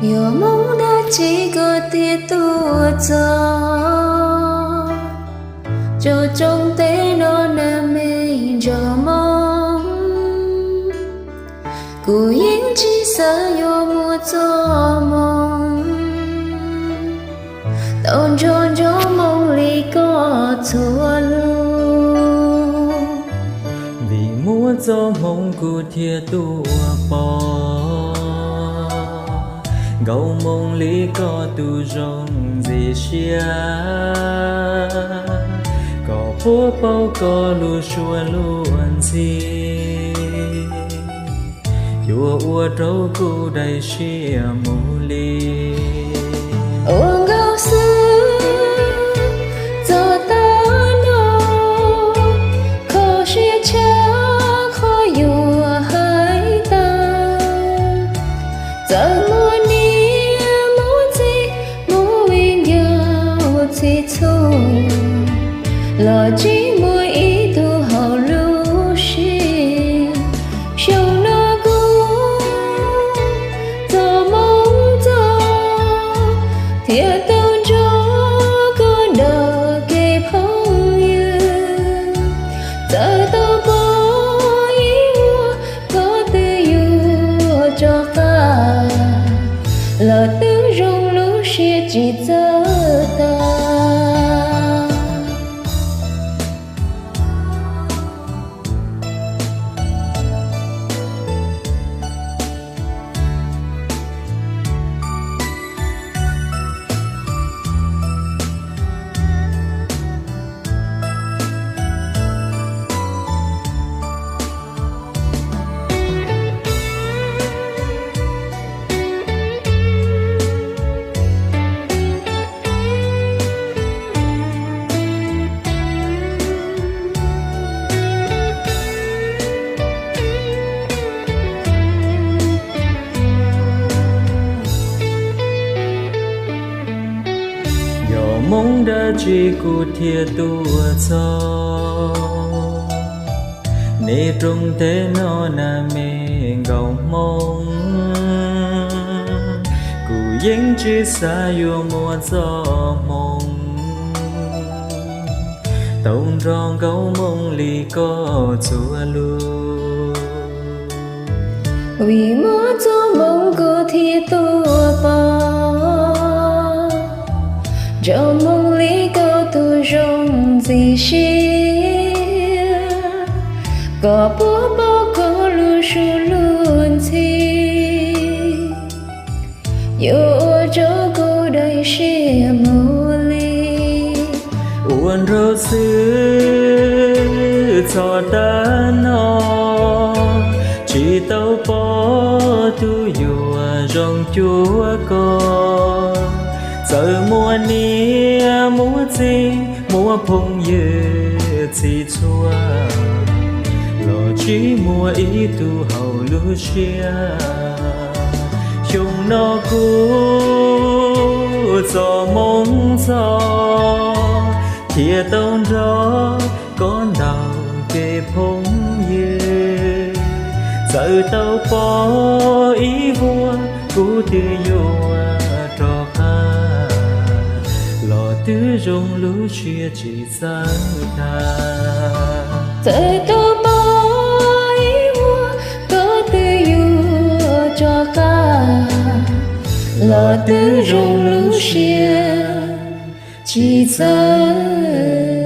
Yog hmoov dab tsi koj thiaj tuaj txog rau rooj teb no nag me ntsog moo? Kuv yeej tsis xav yuav muaj txoj hmoov tau nrog ntsog moo li koj txhua lub. Vim muaj txoj hmoov kuv thiaj tuaj pom nkauj moo li koj tus zoo ntxim siab, kom puab paub koj lub suab luag ntxhi, yuav ua rau kuv daim siab mus li. Ua nkauj xwb txog tav no, kho siab tshaj qhov yuav hais tau. Txawm muaj niam muaj txiv, muaj viv ncaus txiv txhua, los tsis muaj ib tug haum lub siab. Xyoo no kuv txoj moo txog, thiaj tau nrog koj nrog kev phooj ywg. Txawm tau pom ib vuag, koj twb yuav rov qab, los twb zoo lub siab tsis txawj tag. Yog hmoov dab tsi kuv thiaj tuaj txog nej rooj teb no nag me nkauj hmoov? Kuv yeej tsis xav yuav muaj txoj hmoov tau nrog nkauj moo li koj txhua lub. Vim muaj txoj hmoov kuv thiaj tuaj pom nkauj moo li koj tus zoo ntxim siab, kom puab paub koj lub suab luag ntxhi, yuav ua rau kuv daim siab mus li. Ua nraug xwb txog tav no, tsis tau pom tus yuav zoo cuag koj. Txawm muaj niam muaj txiv, muaj phooj ywg txhij txhua, los tsis muaj ib tug haum lub siab. Xyoo no kuv txoj moo txog, thiaj tau nrog koj ntaus kev phooj ywg. Txawm tau pom ib vuag, kuv twb yuav rov qab, los twb zoo lub siab tsis txawj tag. Txawm tau pom ib vuag, koj twb yuav rov qab, los twb zoo lub siab tsis txawj